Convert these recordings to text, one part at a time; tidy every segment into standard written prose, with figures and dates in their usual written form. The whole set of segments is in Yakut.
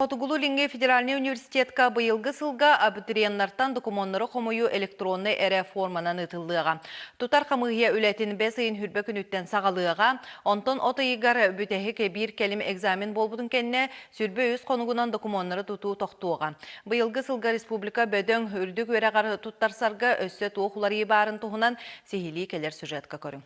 Хотугулуу-Илиҥҥи федеральнай университетка быйылгы сылга абитуриеннартан докумуоннары хомуйуу электроннай эрэ форманан ыытыллыаҕа. Тутар хамыыһыйа үлэтин бэс ыйын хүрбэ күнүттэн саҕалыаҕа, онтон от ыйыгар бүтэһик биир кэлим экзамен буолбутун кэннэ сүрбэ үс хонугунан докумуоннары тутуу тохтуоҕа. Быйылгы сылга республика бөдөҥ үрдүк үөрэҕэр туттарсарга өссө туох уларыйыы баарын туһунан сиһилии кэлэр сюжетка көрүҥ.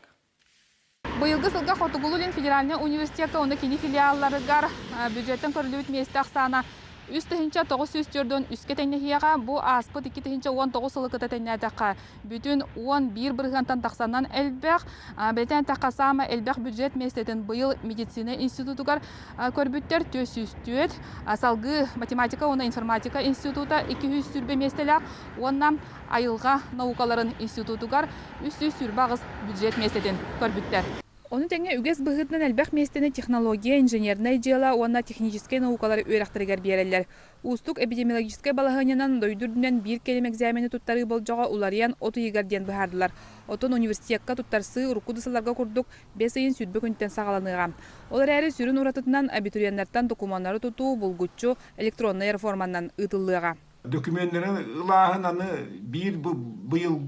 Быйылгы сылга Хотугулуу-Илин федеральнай университекка уонна кини филиалларыгар бюджеттан көрүллүбүт миэстэ ахсаана 3943-кэ тэҥнэһиэҕэ. Бу ааспыт 2019 сылы кытта тэҥнээтэххэ, бүтүн 11 бырыһыантан тахсанан элбэх. Бэлиэтээн эттэххэ, саамай элбэх бюджет миэстэтин быйыл медицина институтугар көрбүттэр 404, салгыы математика уонна информатика института 220 миэстэлээх уонна айылҕа наукаларын институтугар 328 бюджет миэстэтин көрбүттэр. Ону тэҥэ үгэс быһыытынан элбэх миэстэни технология, инженернэй дьыала уонна техническэй наукалар үөрэхтэригэр биэрэллэр. Уустук эпидемиологическай балаһыанньанан дойду үрдүнэн биир кэлим экзамены туттарыы болдьоҕо уларыйан от ыйыгар диэн быһаардылар. Оттон университекка туттарсыы урукку да сылларга курдук бэс ыйын сүүрбэ күнтэн саҕаланыаҕа. Ол эрээри сүрүн уратытынан абитуриеннартан докумуоннары тутуу булгуччу электроннай реформанан ыытыллыаҕа. Докумуоннары ылааһын аны биир быйыл,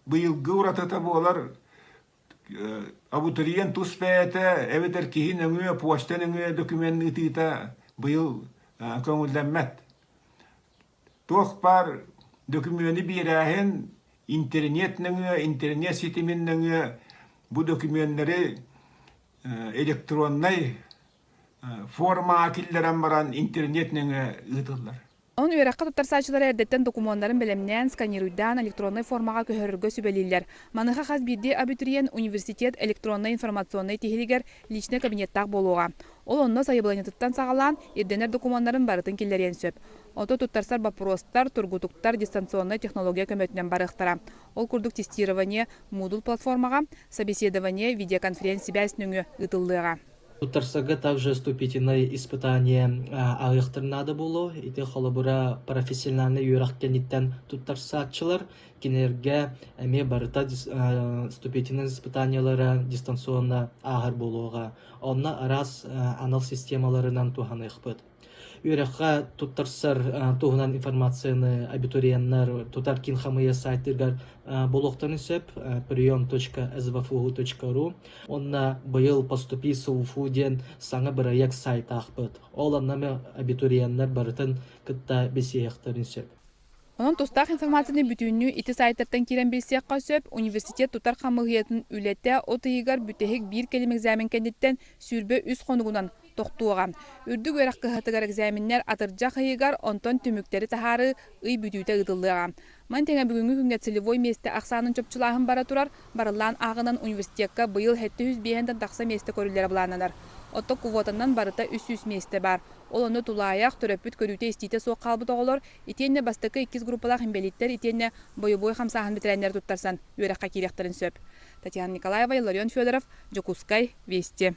быйылгы уратыта буолар абитуриент тус бэйэтэ эбэтэр киһи нөҥүө, почта нөҥүө документ ыытыыта быйыл көҥүллэммэт. Туох баар докумуону биэрээһин интернет нөҥүө, интернет ситимин нөҥүө бу докумуоннары электроннай формаҕа киллэрэн баран интернет нөҥүө ыытыллар. Онон үөрэххэ туттарсааччылары эрдэттэн докумуоннарын бэлэмнээн, сканируйдаан электроннай формаҕа көһөрөргө сүбэлииллэр. Маныаха хас биирдии абитуриент университет электроннай информационнай тиһилигэр личнэй кабинеттаах буолуоҕа. Ол онно сайабылыанньатыттан саҕалаан, ирдэнэр докумуоннарын барытын киллэриэн сөп. Оттон туттарсар боппуруостар, тургутуктар дистанционнай технология көмөтүнэн барыахтара. Ол курдук тестирование Moodle платформаҕа, собеседование видеоконференц-сибээс нөҥүө ыытыллыаҕа. Туттарсарга также вступительное испытание аҕыйахтар наада буолуо. Ити холобура профессиональнай үөрэх кэнниттэн туттарсааччылар кинилэргэ эмиэ барыта вступительные испытаниелара дистанционно ааһар буолуоҕа. Онно араас анал системаларынан туһаныахпыт. Үөрэххэ туттарсар туһунан информацияны абитуриеннар тутар киин хамыйа сайтыгар булуохтарын сөп прием.svfu.ru Уонна быйыл «Поступи СУФУ» диэн саҥа бырайыак сайтаахпыт. Ол онно абитуриеннар барытын кытта билсиһиэхтэрин сөп. Онон тустаах информацияны бүтүннүү ити сайтартан киирэн билсиэххэ сөп. Университет тутар хамыыһыйатын үлэтэ от ыйыгар бүтэһик биир кэлим экзамен кэнниттэн 23 хонугунан тохтуоҕа. Үрдүк үөрэх кыһатыгар экзаменнэр атырдьах ыйыгар, онтон түмүктэри таһаарыы ый бүтүүтэ ыытыллыаҕа. Маны тэҥэ бүгүҥҥү күҥҥэ целевой миэстэ ахсаанын чопчулааһын бара турар, барыллаан ааҕынан университекка быйыл 705 тахса миэстэ көрүллэрэ былааннанар. Оттон квотанан барыта 300 миэстэ баар. Ол онно тулаайах, төрөппүт көрүүтэ-истиитэ суох хаалбыт оҕолор, итиэннэ бастакы иккис группалаах инбэлииттэр итиэннэ бойобуой хамсааһын бэтэрээннэрэ туттарсан үөрэххэ киириэхтэрин сөп. Татьяна Николаева, Илларион Федоров, Дьокуускай, Вести.